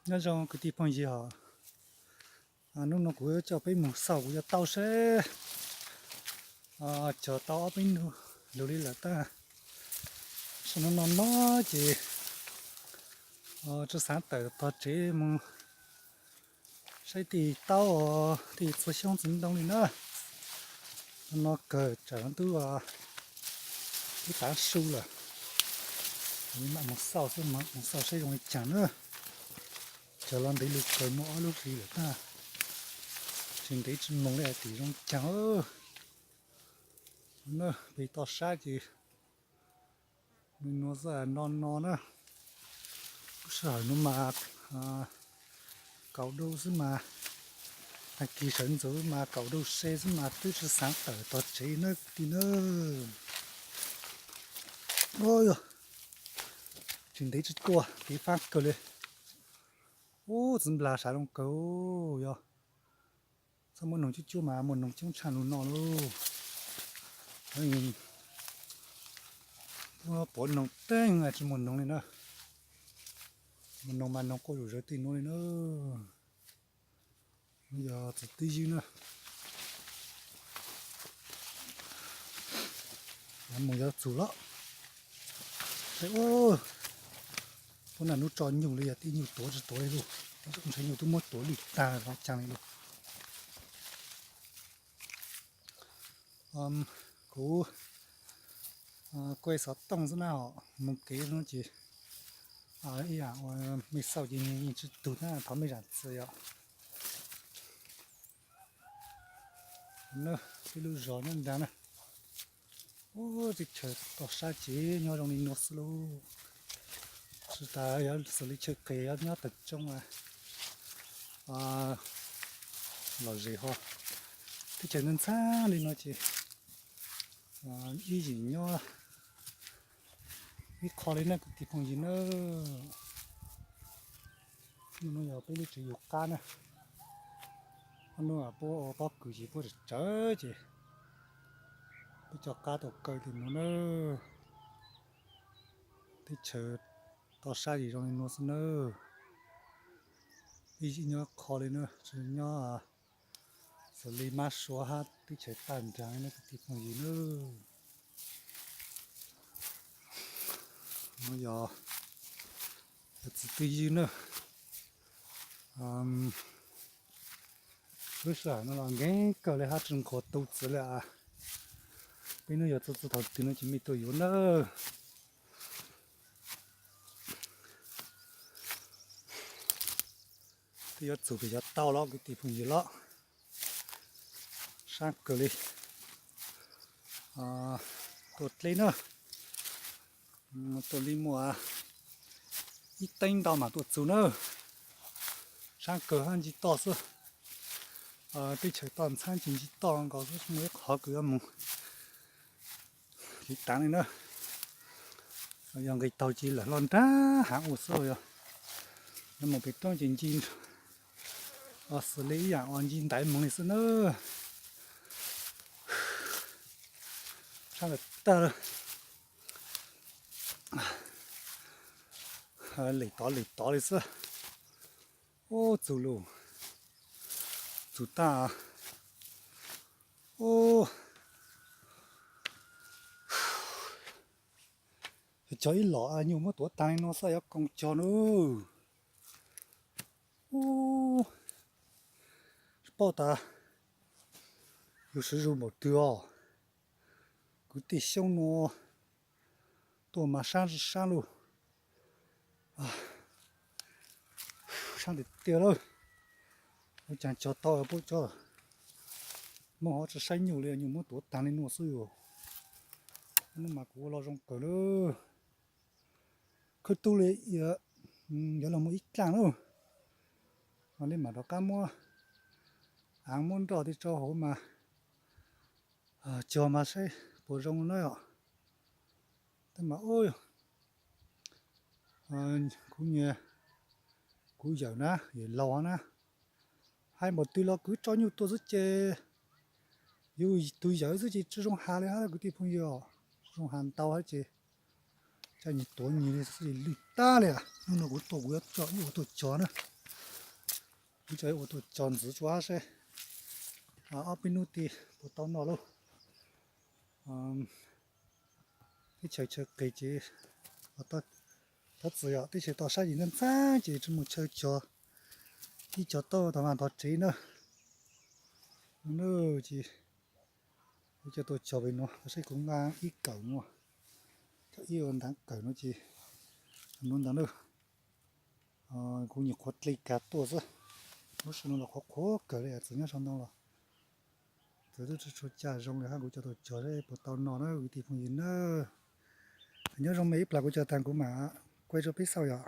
Nyob zoo kwv tij phooj ywg os, hnub no kuv yuav coj peb mus xauj kuv cov taub seb cog tau ob peb nub lug li lawm tab. Sab no no no ces tsis xaav tawm tog tsev mus saib tej taub, tej txhua xyoob txhua ntoo li na. No no kawg tsam no twb, twb tav su lawm. Mam mus xauj xwb, mus xauj saib zoo li cas na. Cog los ntev lug kawg muaj ob lub hlis lawm tab, tsis ntev tsis moog li hais tias zoo li cas. Peg toj sab ces nws nuav xwb no no na. Lub sij hawm no mas kaum dau xwb mas, tag kis sawv ntxov mas kaum dau se xwb mas twb tsis xaav tawm tog tsev na kwv tij na. Yog tsis ntev tsis tuaj kev faab kawg li. Ub, txiv nplas sav zoo kawg. Yog txhob muab noog cub cub mas muaj noog coob tshaj lug no lauj. Pov noog teeb tsis muaj noog li na. Muaj noog mas noog quaj zom zaws tej nuav li na. Yog txiv twj ywm na. Mus yuav txug los. Ub, puab naj nub tso nyuj li yog tej nyuj tuav tsis tuav li lauj. Ntshai nyuj twb muab tuav lwj tag los caag li lauj. Kuv kuaj xov tooj xwb na, mus kev no ces ib yaam ua mej xauj ces yeej tsis tug na, thov mej zaam txim os. Peb lub zos nyob nraag na. Ub, teb chaws toj sab ces nyob zoo li nuav xwb lauj. Tsis tas yog xws li chaw qis yog nyob tawm tsoob lom zem ho. Teb chaws ntxhab ntxhab li no ces ib yim nyob ib qho li na kwv tij phooj ywg na. Nub no yog peb lub tsev yug qab na. Ob nub puab ua pob kws ces puab tsawv tsawv ces puab coj qab tuaj kaw tim nuav na. Teb chaws toj sab yim zoo li nuav xwb nawb. Ib yim nyob qho li na, tsis nyob xws li mab suav hab teb chaws tag nraag li na kwv tij phooj ywg nawb. Nuav yog txiv twj ywm na. Lub sij hawm no los nkeeg kawg li hab tsi nqhuav tu txiv li as. Peb nub yog txug txug thaum twg no ces mej tuaj yuav nawb. Twb yuav txug pem cov tau los kwv tij phooj ywg los. Sab kawg li. Tuaj dleb na. Tuaj li muaj ib teev ntau mam tuaj txug na. Sab kawg hab ntsib toj xwb. Teb chaws toj ntxhab ces ntsib toj nkaus xwb, muaj ib qhov kws yuav mus tiv taav li na. Yog nqis taug ces lawm loj nraag haav ua xwb yog. Yuav mus pem roob ces ntsib xws li ib yaam uas ntsib ntaiv moog li xwb na. Sab lawm tag lawm. Lem tod lem tod li xwb. Ub, txug lug, txug tag. Ub, cog ib lom nyuj muab tuav taag li no xwb yuav koom cog na. Ub, tsis paub tas yug swv zug npaum twg os. Kwv tij xyoob nuav tuaj mas sab sab lug. Sab tiag tiag lawm. Ua caag cog tau puab cov Hmoob ho tsi saib nyuj li, nyuj muab tuav taag li nuav xwb yog. Nub mas kuv ua lo zoo kawg lawm. Khwb tub li yuav luag muaj ib dlaaj lawm. Mam li mam rov qab muab aav muab nroj tej tso hauv mas cog mas saib puas zoo na yom. Tej mas kuv nyiam, kuv yawm na, yawm laug na, hais npaum twg los kuv tso nyuj tuaj xwb ces yus tus yawm xwb ces tsi zoo has li hab kwv tij phooj ywg, tsi zoo has ntau hab ces coj nyuj tuav nyuj li xwb lwj tag li. Hnub no kuv tuaj kuv yuav coj ib ua tuaj cog na. Kuv coj ua tus cog ntxiv tsuas seb ob peb hnub tid puas tau noj lauj. Teb chaws chaw qis ces thov txim yom, teb chaws toj sab ces ntxaab ntxaab ces tsi mus chaw cog, ib cog tau tau mas ntog tsev na. Ces kuv coj tuaj cog pem no, saib kuv nqa ib kawm no, cov ib ua ntaav kawm no ces nuav ntag na. Kuv nyuam qhuav dle kag tuaj xwb, lub sij no los qhuav qhuav kawg li, txawm nyob sau ntoo los txawm twb tsis tshua caj zoo li hab. Kuv coj tuaj cog seb puas tau noj na kwv tij phooj ywg na. Nyob zoo me, ib plag kuv cog tag kuv mam quay rua peb xauj yom.